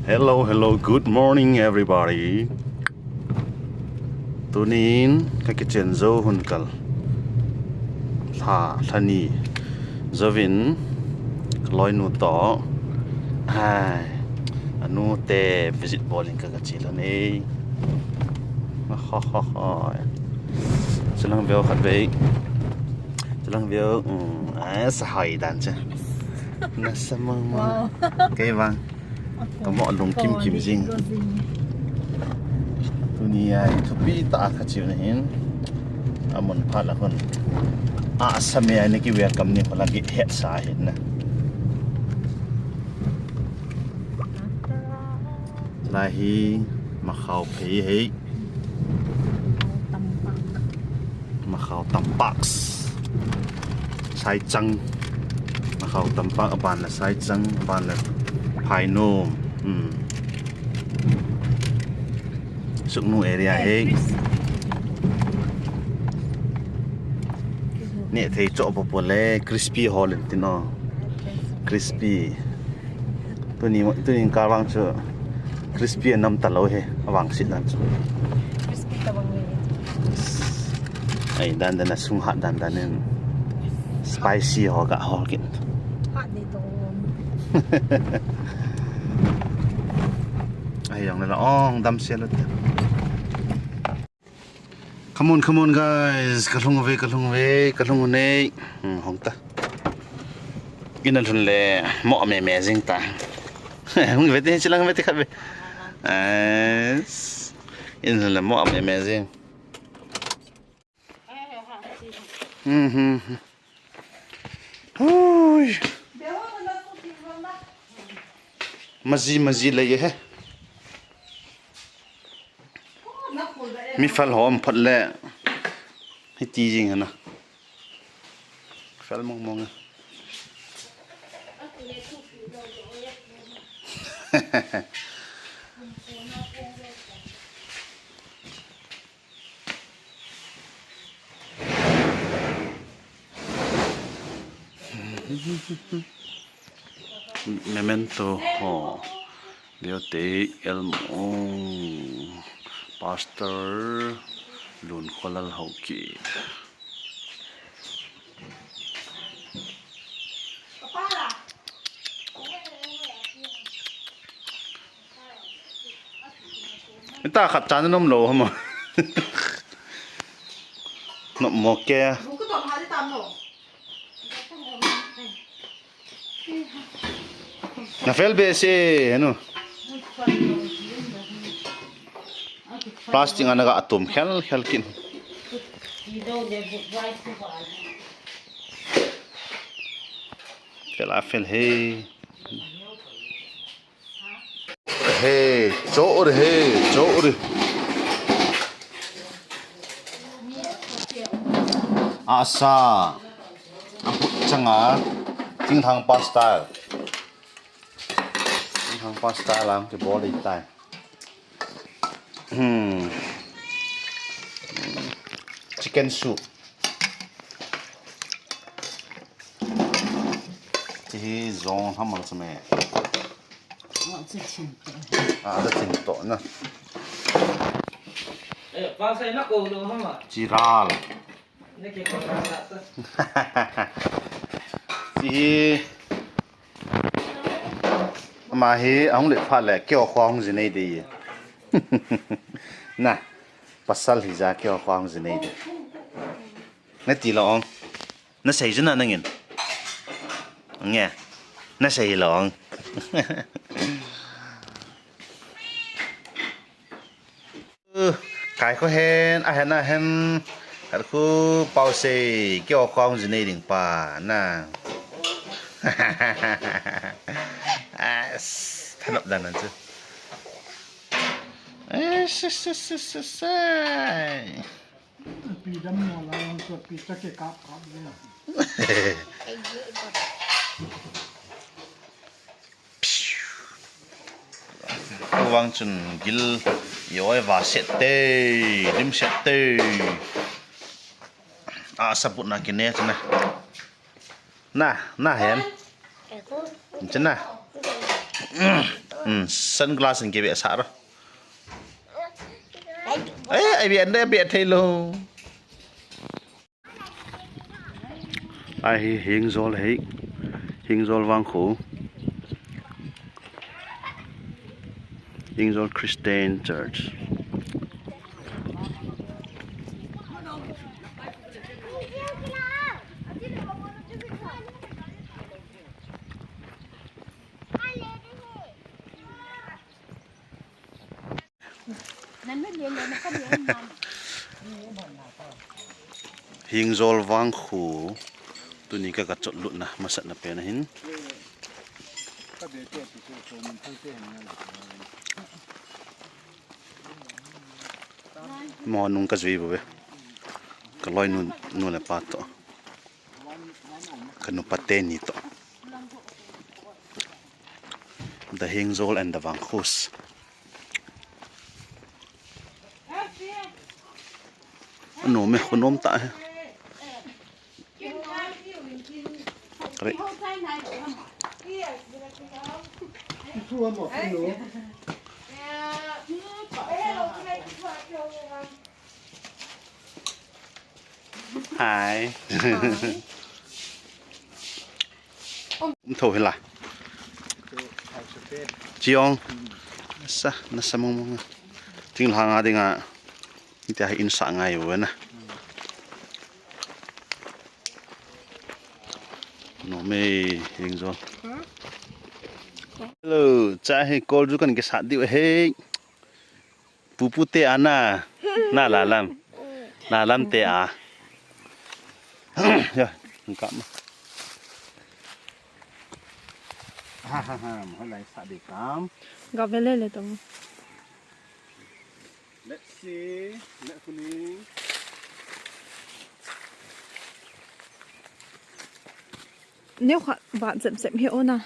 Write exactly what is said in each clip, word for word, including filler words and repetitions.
Hello, hello, good morning, everybody. Tunin ka kitchen jou hun kal. Lha, lha ni. Jouvin, ka loinu toh. Ai, anu te visit bol in ka, ka che lhon e. Ha, ha, ha. Chulang veu khat vei. Chulang veu, um, ai, sa hoi dan che. Nasa mang mang. Wow. Kei vang. Ka mo lung kim kim jing. Tuni a thupi tah a ka chiu na hin. Amun phat la hun. A sa me a ni ki welcome ni ho la ki het sa hin na. Lai hi makhao phei hei. Makhao tampak. Saichang. Makhao tampak, aban le Saichang, aban le Phainom. Hmm. Sugnu area he. Neh thei cho po po le crispy ho len tin o. Crispy. Tuni, tuni ka vang chu crispy a nam ta lou he, avang sit dan chu. Crispy ta vang le. Ai, dan dan a sung hat dan dan in. Spicy ho ka hol kin. Hat ni to. Ai, jong le la ong dam se lo. Come on, come on, guys. Ka lhung ve, ka lhung ve, ka lhung nei. Hmm, hong ta. In a lhun le, mo me me jing ta. Hung ve te, chilang ve te khat ve. Yes. In a lhun le, mo me me jing. Hmm, hmm, hmm. Hui. Maji, maji lei he. Mi fel ho um phat le. Hiti jing hana. Fel mong mong. Memento ho. Leo te Elmo. Pastor Lun Kholal Hauki. Ita khat chan nom lo hama. Nom mo ke. Na fel be se, henu. Plastic ana ga atum khel, khel kin. Fel a fel he. He, cho re, he, cho re. Asa. Aput changa. Thinglhang pa style. Thinglhang pa style ang kibol itai. Hmm. Chicken soup. Hiche hi jong hamal chame. Ah, da chin to na. Eh, pa sai na ko lo hama. Chiral. Hiche hi. Ama hi ahung let phat le keiho kho hung ji nei de. Na. Pasal hi ja keiho kho hung ji nei de. Nati lo ong. Nasei jin na nangin. Nge. Nasei lo ong. Kai ko hen, ahen, ahen. Khat khu pau sei, keiho kho hung ji nei ding pa, na. As, thanop dan nan chu. Ai, sai, sai, sai, sai, sai. Pi dam mo la, ang ko pi ta ke kap kap le. Vang chun gil, i oi va set te, lim set te. A, sabut na kine chun na. Na, na hen. Chun na. Hmm, sunglass in kibeh sah ro. Eh, ai beh, ai beh thei lou. Ahi Hingjol hi, Hingjol vangkho, Hingjol Christian Church. Hingjol vangkho tuni ka, ka chot lutna masatna pen ahin. Mo nung ka jui bou ve. Ka loinu, nu le pa toh. Ka nupa teni toh. The Hingjol and the Vangkhos. Anom e, anom tah e. Correct. Hi. Um tho hila. Chiong. Nasa, nasa mong mong. Ting langa dinga. Tia hi insa ngai u na. Anom e, Hingjol. Hello, cha hi kol ju kan ke sat diu he. Pupu te a na, na lalam. Lalam te a. Ya, engkau ma. Ha, ha, ha, mo lai sa de kam. Ga vele le tong. Let's see. Let's see. Neo kha ba zep zep he ona.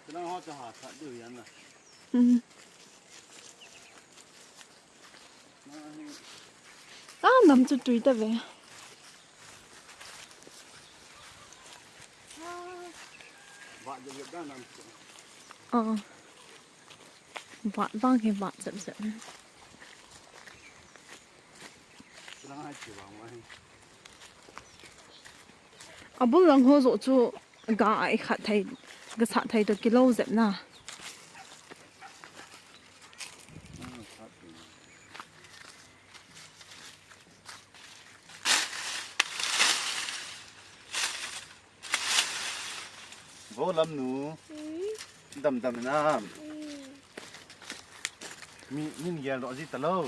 Kena ho cha ha sa diu yan na. Hmm. Ah, nam chu tui ta ve. Vat jep jep da nam chu. Ah. Vat vang he vat jep jep. Kena ha chi vang vang. Abul lang ho jo chu ga a i khat thei, ga sat thei toh kilou jep na. Vo lam nu. Hmm. Dam dam na. Hmm. Mi, min gel doh ji ta lou.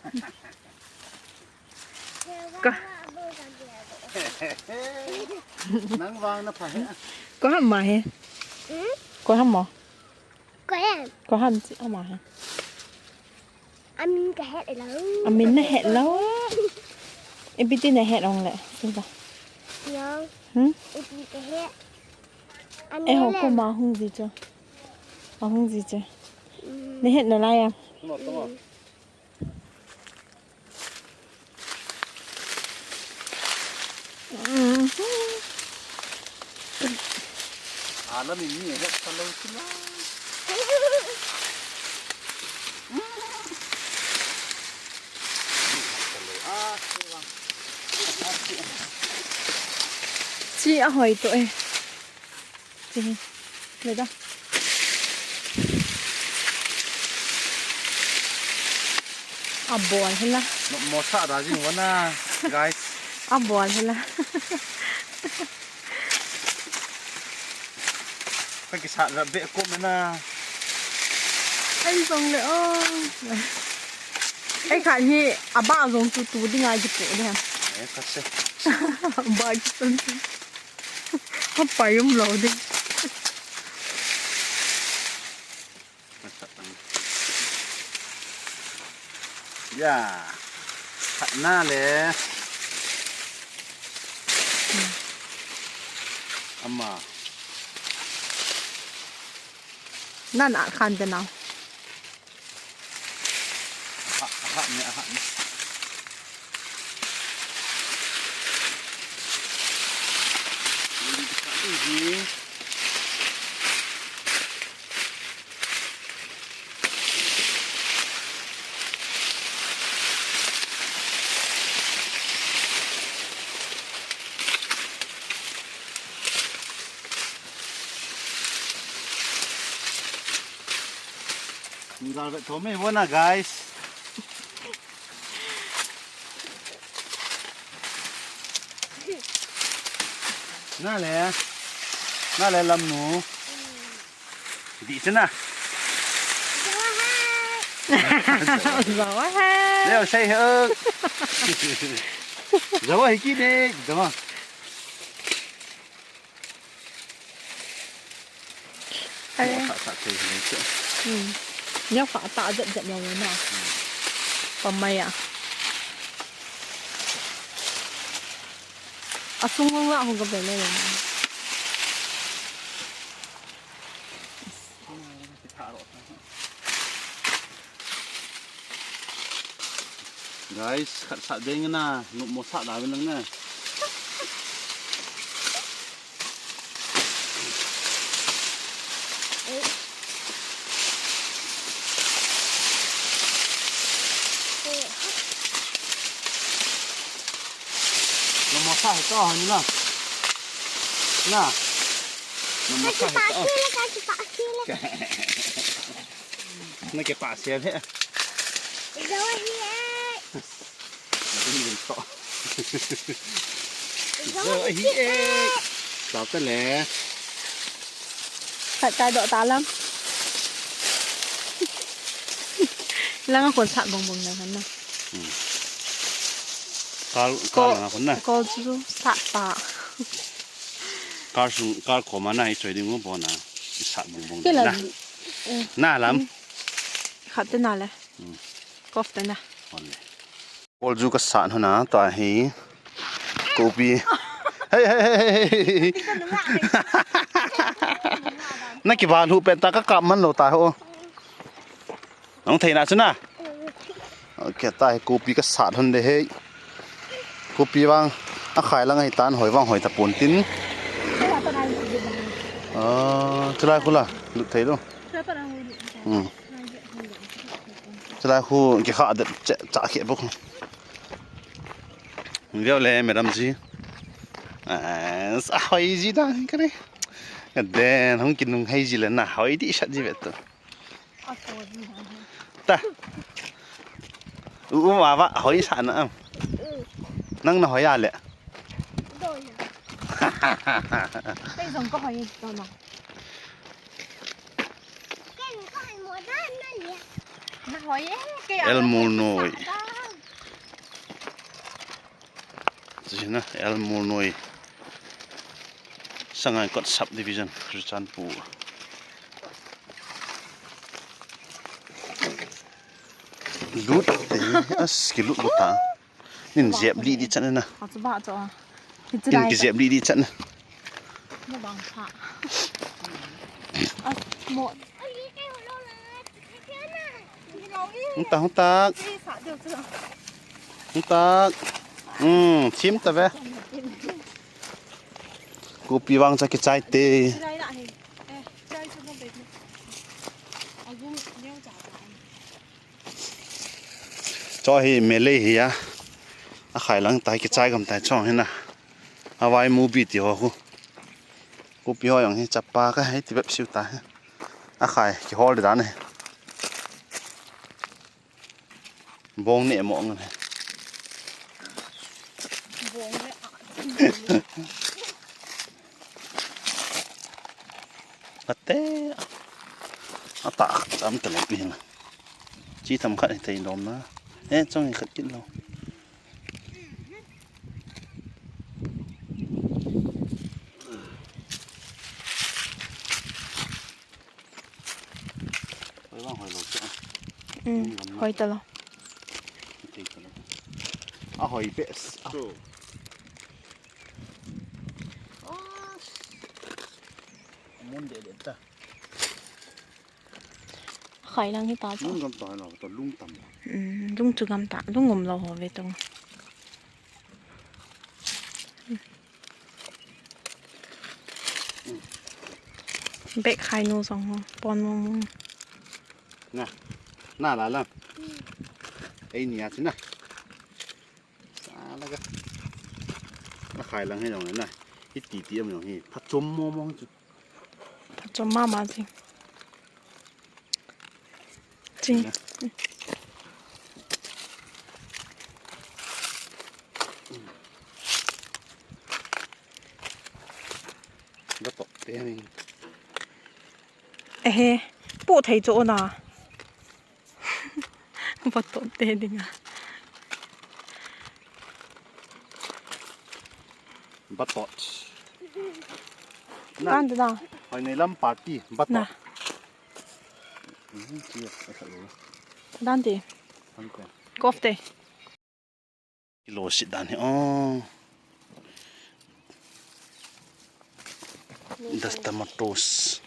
Hmm. Ka. Nang vang na pha he. Ko ham ma he. Hmm? Ko ham mo. Ko ham. Ko ham chi ama he. Amin ka het lou. Amin na het lou. Ipi ti na het ong le. Sila. Yo. Hmm? Ipi ka het. Eh, ho ko ma hung ji cho. Ma hung ji cho. Hmm. Na het na lai a. Tama, tama. Hmm. Ala mi mi he palo sila. Chi a hoi to e. Chi hi. Le da. A bol hi la. No, mo sa da jing wana, guys. A bol hi la. Ka kisa ra be ko me na. Ai jong le o. Ai kha hi a ba jong tu tu ding ai ki pu de ha. Eh, ka se. Ba ki san. Hapai um lou ding. Ya. Khatna le. Ama. Nan a khan te nau. Aha, aha, ne, aha, ne. Ini kita ini. Gal vet thom e, bona, guys. Na le. Na le, lamnu. Di chena. Zawa hai. Leo sei ho. Zawa hi ki de, zawa. Are. Sa, sa, thei, thei, thei. Hmm. Neo kha ta jet jet neo na. Hmm. Pamai a. Asung lang la hung ka bele le. Guys, khat sat ding na, numo sat da win lang na. Numo sat he to, ni na. Na. Numo sat he to. Ka kipa kile, ka kipa kile. Na ke pa sia le. Zo hi e. Zo hi e. Zo hi e. Sa ta le. Khat kai doh ta lang. Lang a kon sat bong bong na han na. Hmm. Kal, kal lang a kon na. Kol chu sat ta. Kal sung, kal koma na i choi ding mo bona. I sat bong bong na. Kila. Eh. Na lam. Hmm. Khat te na le. Hmm. Kof te na. Hon le. Kol ju ka sat hon a, ta hi. Kopi. Hey, hey, hey, hey, hey. Na ki ba lu pen ta ka kap man lo ta ho. Nong thei na chu na. Okay, ta hi kopi ka sat hon de hei. Kopi vang a khai lang ahi tan, hoi vang hoi ta pon tin. Ah, chulai khu la, lut thei lo. Hmm. Chulai khu ki kha de che cha khe bok. Veo le, madam ji. Ah, sa hoi ji da kare. Den hung kinung hei ji le na, hoi di sat ji ve to. Ta. U, u, wa, wa, hoi sa na am. Nang na hoi a le. Kei jong ka hoi to na. Kei ka hoi mo dan na le. Na hoi e, kei a. El mo noi. Chu hi na, El Murnoi, Sangaikot Subdivision, Churachandpur. Lut te, as ki lut lut ta. Nin jep li di chan na. Nin ki jep li di chan na. Hung ta, hung ta. Hung ta. Hmm, thim ta ve. Kopi vang cha kichai te. Cho hi melei hi a. A khai lang tai kichai gam tai chong hi na. A vai mu bi ti ho khu. Kopi ho jong hi chapa ka hei ti bep siu ta hi. A khai kihol dan hi. Bong ne mo ngan hi. Bong ne a. Ate. Ata tam te lo pi na. Chi tam khat hi thei lom na. Eh, chong hi khat kit lo. Hoi vang hoi lo chu. Um, hoi ta lo. Thei ta lo. A hoi pe. Chu. Mun de de ta. Khai lang hi ta chu. Lung gam ta lo, to lung tam. Um, lung chu gam ta, lung um lo ho ve to. Bek khai nu jong ho, pon mong mong. Na, na la la. Ei ni a chu na. Sa la ka. Na khai lang hi jong na. Hi ti ti am jong hi. Pha chom mong mong chu. Pha chom ma ma jing. Pi. Batok te ni. Ehe, po thei chu ona. Batok te dinga. Batok. Na. Kan da. Hoi nei lam party. Batok. Na. Mhm, chia, asa lo. Dan te. Ante. Kof te. Kilo sit dan hi, oh. Das tomatoes.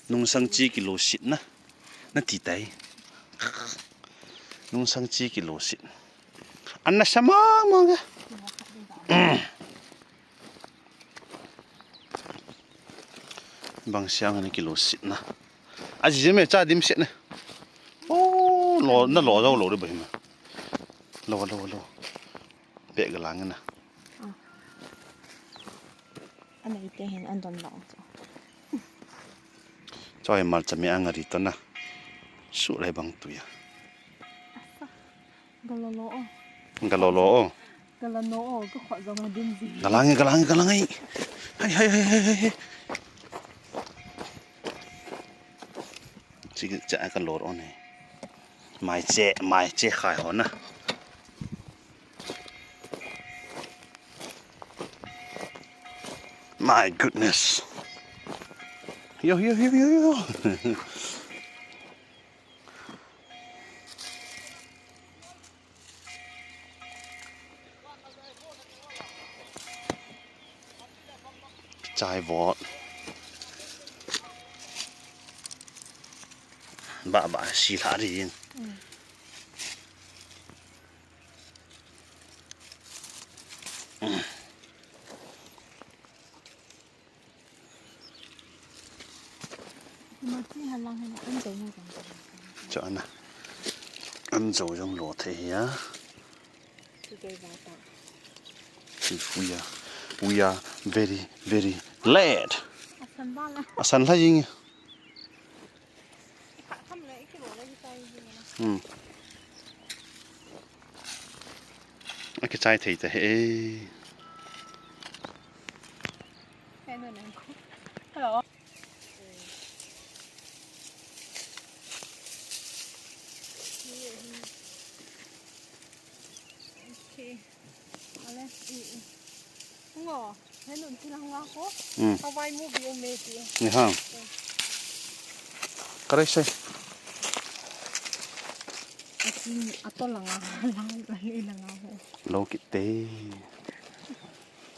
Nungsang chi kilo sit na. Na ti tai. Nungsang chi kilo sit. Anna sama manga. Bang siang ni kilo sit na. Aji je me cha dim sit na. Oh, lo, na lo, lo, lo, de bahima. Lo, lo, lo. Pe galang na. Ah. Ana ite hin an don lo. Choi mal chami angari to na. Su lai bang tu ya. Asa. Galolo o. Galolo o. Galano o, ka khot jong a dim ji. Galang e, galang e, galang e. Hai, hai, hai, hai, hai, hai. Chi, cha ka lor on e. Mai che, mai che khai ho na. My goodness. Yo, yo, yo, yo, yo. Chai vot. Ba, ba, si la ri. Mm. Cho ana. An jo jong lo thei hi a. We are, we are very, very late. Asan la jing. Hmm. Akichai thei ta he. Hello. Okay. Ale, i, i. Ngo, henun tilang wa ko. Hmm. Hawai movie o me ti. Ni ha. Karai sai. Asin ato langa, lang, lang, langa ho. Lo kit te.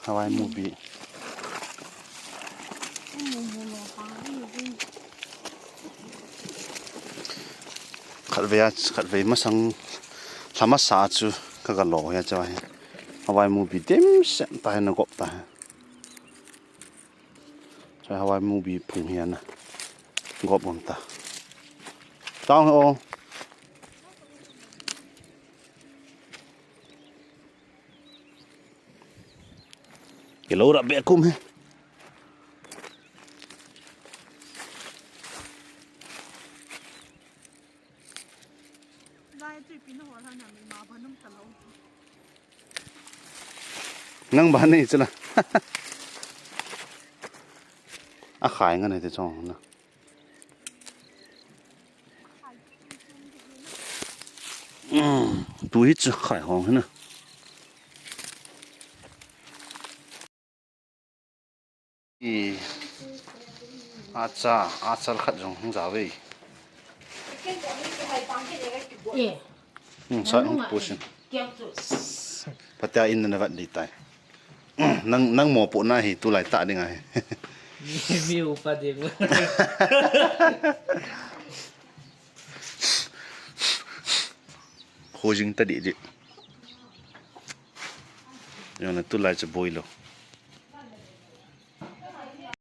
Hawai movie. Khatvei a, khatvei masang lha masa chu ka ga lo hi a chu hi. Hawai movie dimset ta hi na gop ta hi. Chu Hawai movie phung hi a na gop gom ta. Tao hi o. Kilo rap be kum he. Nang ba nei chula. A khai nga nei te chong na. Tu hi chu khai hong hi na. I, acha, acha khat jong hung ja ve. Eh. Hmm, sa hung pusin. Patia in na vat di tai. Nang, nang mo po na hi tu lai ta ding ahi. Mi, mi upa ding. Hojing ta di di. Yona tu lai cha boi lo.